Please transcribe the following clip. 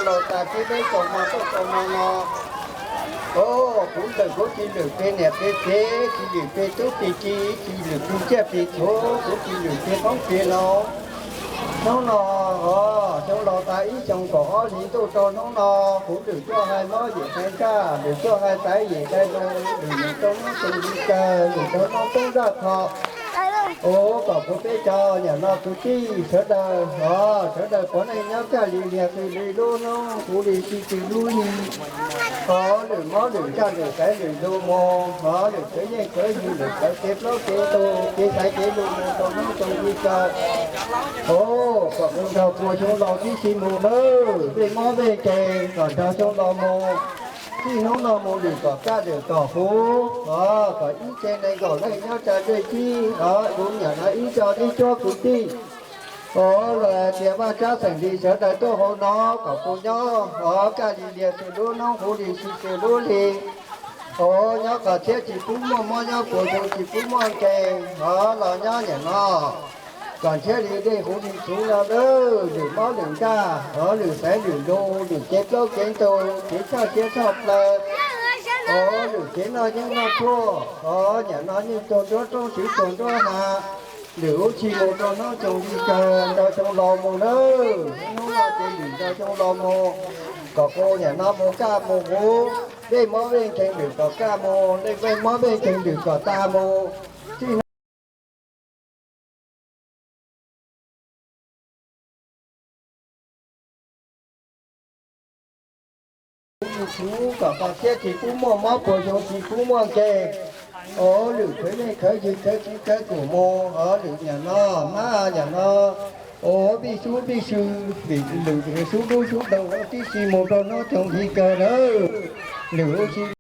Laus tas peb peb txaus mo tuaj txaus mo no. Kuv lwm kuv tsis lwm pes niam pes txiv, tsis lwm pes tub pes ki, tsis lwm pes tsiaj pes txhu, kuv tsis lwm pes Hmoob pes Lauj. Hnub no, xyoo laus tas ib xyoos kaum ob hlis ntuj rau hnub no, kuv lwm tuaj hais mob yim hais ntsaj, lwm tuaj hais xaiv yim hais lus, lwm mus rau hnub xyoo li kawg, lwm rau hnub tub zaj kho. Ua kom kuv peb cov niam no kwv tij sawv daws, sawv daws puav leej nyob kaj li liag xws li lub hnub, huv li si xws lub hli. Thov lwm mob lwm ntsaj lwm xaiv lwm lus mus, thov lwm khwv yeej khwv yug lwm khwv kev plaub kev ntug kev xaiv kev lus mus rau hnub xyoo li kawg. Ua kom mus nrog puas xyoo laus tib si mus nawb, vej mob vej nkeeg kom nrog xyoo laus mus. Txij hnub no mus lwm kom kaj lwm kom huv, kom ib tsev nees nkaum leej nyob tsa dej tib, kuv niam no ib co ib cuab kwv tij. Ua los tias Vaj Tsab xeem Lis sawv daws tuaj hauv no kom kuv nyob, kaj li liag xws lub hnub huv li si xws lub hli. Ua nyob kom thiab tsis pub muaj mob nyob puas xyoo tsis pub muaj nkeeg, los nyob niam no kom thiab li dej huv li txhuv no lawm, lwm mob lwm ntsaj, lwm xaiv lwm lus, lwm kev plaub kev ntug, kev tshaj siab tshaj plaws, lwm kev noj yeeb noj tshuaj, niam no yeej tuag nruab roob tswv tuag nruab hav, lwm huv si mus rau hnub xyoo li kawg nrog xyoo laus mus nawb. Hnub no ces lwm nrog xyoo laus mus, kom kuv niam no mus kaj mus huv, vej mob vej nkeeg lwm kom kaj mus, vej mob vej nkeeg lwm kom tas mus. Txij no kuv mus txhuv kom qhov thiab tsis pub muaj mob puas xyoo tsis pub muaj nkeeg. Ua lwm khwv yeej khwv yig khwv txiv khwv kum mus, ua lwm niam no, mab niam no, ua vij sub vij sw, vim lwm sub dub sub doog tib si mus rau hnub xyoo li kawg nawb. Lwm huv si